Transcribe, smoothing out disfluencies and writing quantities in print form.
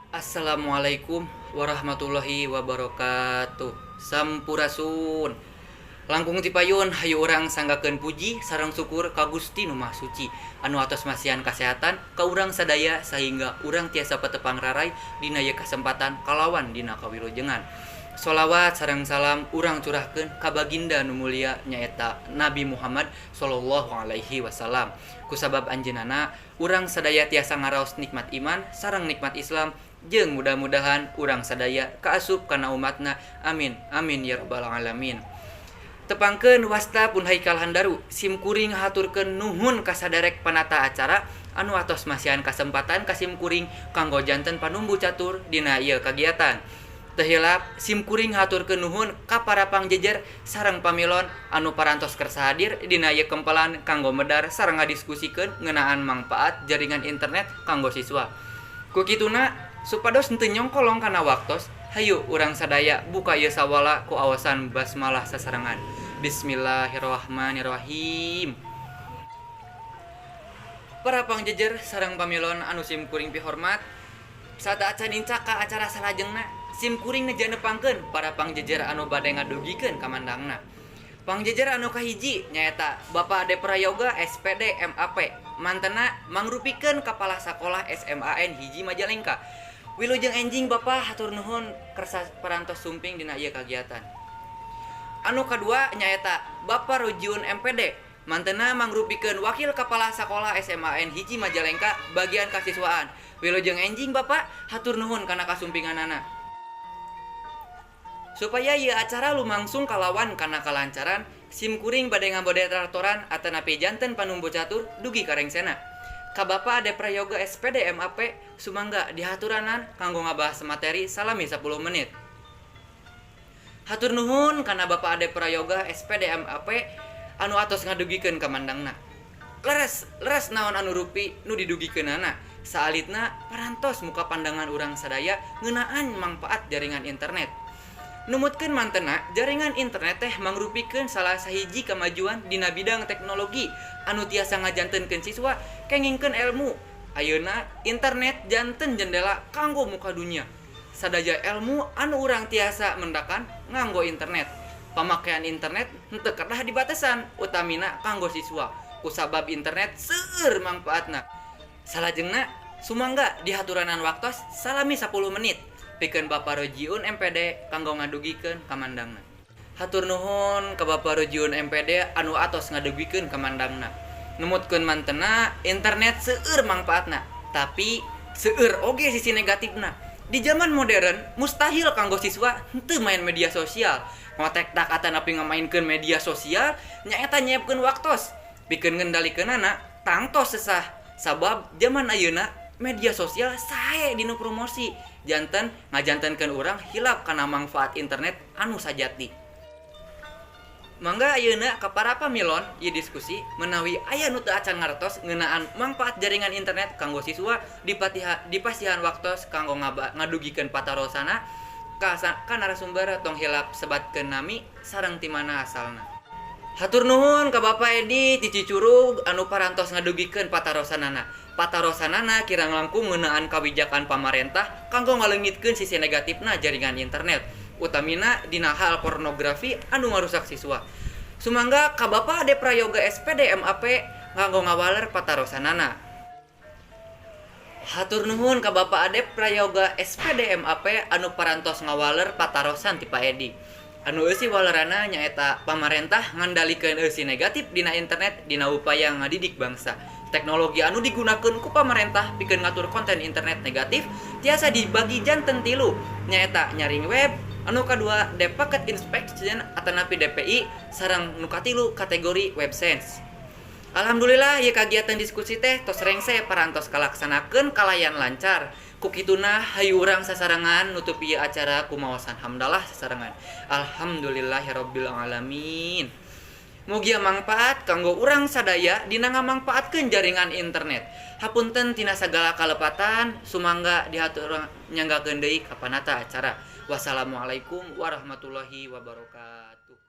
Assalamualaikum warahmatullahi wabarakatuh. Sampurasun. Langkung ti payun hayu urang sanggakeun puji sareng syukur ka Gusti Nu Maha Suci anu atos masihan kasehatan ka urang sadaya sahingga urang tiasa patepang raray dina ieu kasempatan kalawan dina kawilujengan. Sholawat sareng salam urang curahkeun ka baginda nu mulia nyaeta Nabi Muhammad shallallahu alaihi wasallam kusabab anjeunana Urang sadaya tiasa ngaraos nikmat iman sareng nikmat Islam jeung mudah-mudahan urang sadaya kaasup kana umatna amin amin ya rabbal alamin. Tepangkeun wasta pun Haikal Handaru sim kuring ngahaturkeun nuhun ka saderek panata acara anu atos masihan kasempatan ka sim kuring kanggo janten panumbu catur dina ieu kagiatan. Teu hilap, sim kuring haturkeun nuhun ka para pangjejer sareng pamilon anu parantos kersa hadir dina ieu kempelan kanggo medar sareng ngadiskusikeun ngeunaan mangpaat jaringan internet kanggo siswa. Ku kituna, supados henteu nyongkolong kana waktos, hayu urang sadaya buka ieu sawala ku awasan basmalah sasarengan. Bismillahirrahmanirrahim. Para pangjejer sareng pamilon anu sim kuring pihormat, Sateuacan nincak ka acara salajengna, sim kuring neja nepangkeun para pangjejer anu bade ngadugikeun kamandangna. Pangjejer anu kahiji nyaeta Bapak Ade Prayoga SPD MAP, mantena mangrupikeun Kapala Sakolah SMAN hiji Majalengka. Wilujeng enjing Bapak hatur nuhun kersa parantos sumping dina ieu kagiatan. Anu kadua nyaeta Bapak Rojiun MPD, mantena mangrupikeun Wakil Kapala Sakolah SMAN hiji Majalengka bagian kasiswaan. Wilujeng enjing Bapak, hatur nuhun kana kasumpinganana. Supaya ieu acara lumangsung kalawan kana kalancaran, sim kuring bade ngamoderatoran atanapi janten panumbu catur dugi ka rengsena. Ka Bapa Ade Prayoga SPD MAP sumangga dihaturanan kanggo ngabahas materi salami 10 menit. Hatur nuhun kana Bapak Ade Prayoga SPD MAP anu atos ngadugikeun kamandangna. Leres, leres naon anu rupi nu didugikeunana. Saalitna parantos muka pandangan urang sadaya ngeunaan mangpaat jaringan internet. Numutkeun mantena, jaringan internet teh mangrupikeun salah sahiji kamajuan dina bidang teknologi anu tiasa ngajantenkeun siswa kengingkeun elmu. Ayeuna internet janten jendela kanggo muka dunya. Sadaja elmu anu urang tiasa mendakan nganggo internet. Pamakean internet henteu kedah dibatesan, utamina kanggo siswa. Kusabab internet seueur mangpaatna. Salajengna sumangga dihaturanan waktos salami 10 menit pikeun Bapa Rojiun MPD kanggo ngadugikeun kamandangna. Hatur nuhun ka Bapa Rojiun MPD anu atos ngadugikeun kamandangna. Numutkeun mantena internet seueur mangpaatna, tapi seueur oge sisi negatifna. Di zaman modern mustahil kanggo siswa henteu main media sosial. Ngotek tak atanapi ngamainkeun media sosial nyaeta nyiapkeun waktos. Pikeun ngendalikeunana tangtos sesah sabab zaman ayeuna media sosial sae dinu promosi janten ngajantenkeun urang hilap kana manfaat internet anu sajati. Mangga ayeuna ka para pamilon ieu diskusi menawi aya nu teu acan ngartos ngeunaan mangfaat jaringan internet kanggo siswa dipatiha dipasihan waktos kanggo ngadugikeun patarosana ka ka narasumber tong hilap sebatkeun nami sareng ti mana asalna. Hatur nuhun ka Bapa Edi ti Cicurug anu parantos ngadugikeun patarosanana. Patarosanana kirang langkung ngeunaan kawijakan pamarentah kanggo ngaleungitkeun sisi negatifna jaringan internet, utamina dina hal pornografi anu ngarusak siswa. Sumangga ka Bapa Ade Prayoga SPD MAP nganggo ngawaler patarosanana. Hatur nuhun ka Bapa Ade Prayoga SPD MAP anu parantos ngawaler patarosan ti Pak Edi. Anu eusi walerana nyaeta pamarentah ngandalikeun eusi negatif dina internet dina upaya ngadidik bangsa. Teknologi anu digunakeun ku pamarentah pikeun ngatur konten internet negatif tiasa dibagi janten tilu, nyaeta nyaring web, anu kadua Deep Packet Inspection atanapi DPI, sareng nu katilu kategori Websense. Alhamdulillah ieu kagiatan diskusi teh tos rengse parantos kalaksanakeun kalayan lancar. Ku kituna hayu urang sasarengan nutup ieu acara ku maosan hamdalah sasarengan. Alhamdulillahirabbil alamin. Mugia mangpaat kanggo urang sadaya dina ngamangpaatkeun jaringan internet. Hapunten tina sagala kalepatan, sumangga dihatur nyanggakeun deui ka panata acara. Wassalamualaikum warahmatullahi wabarakatuh.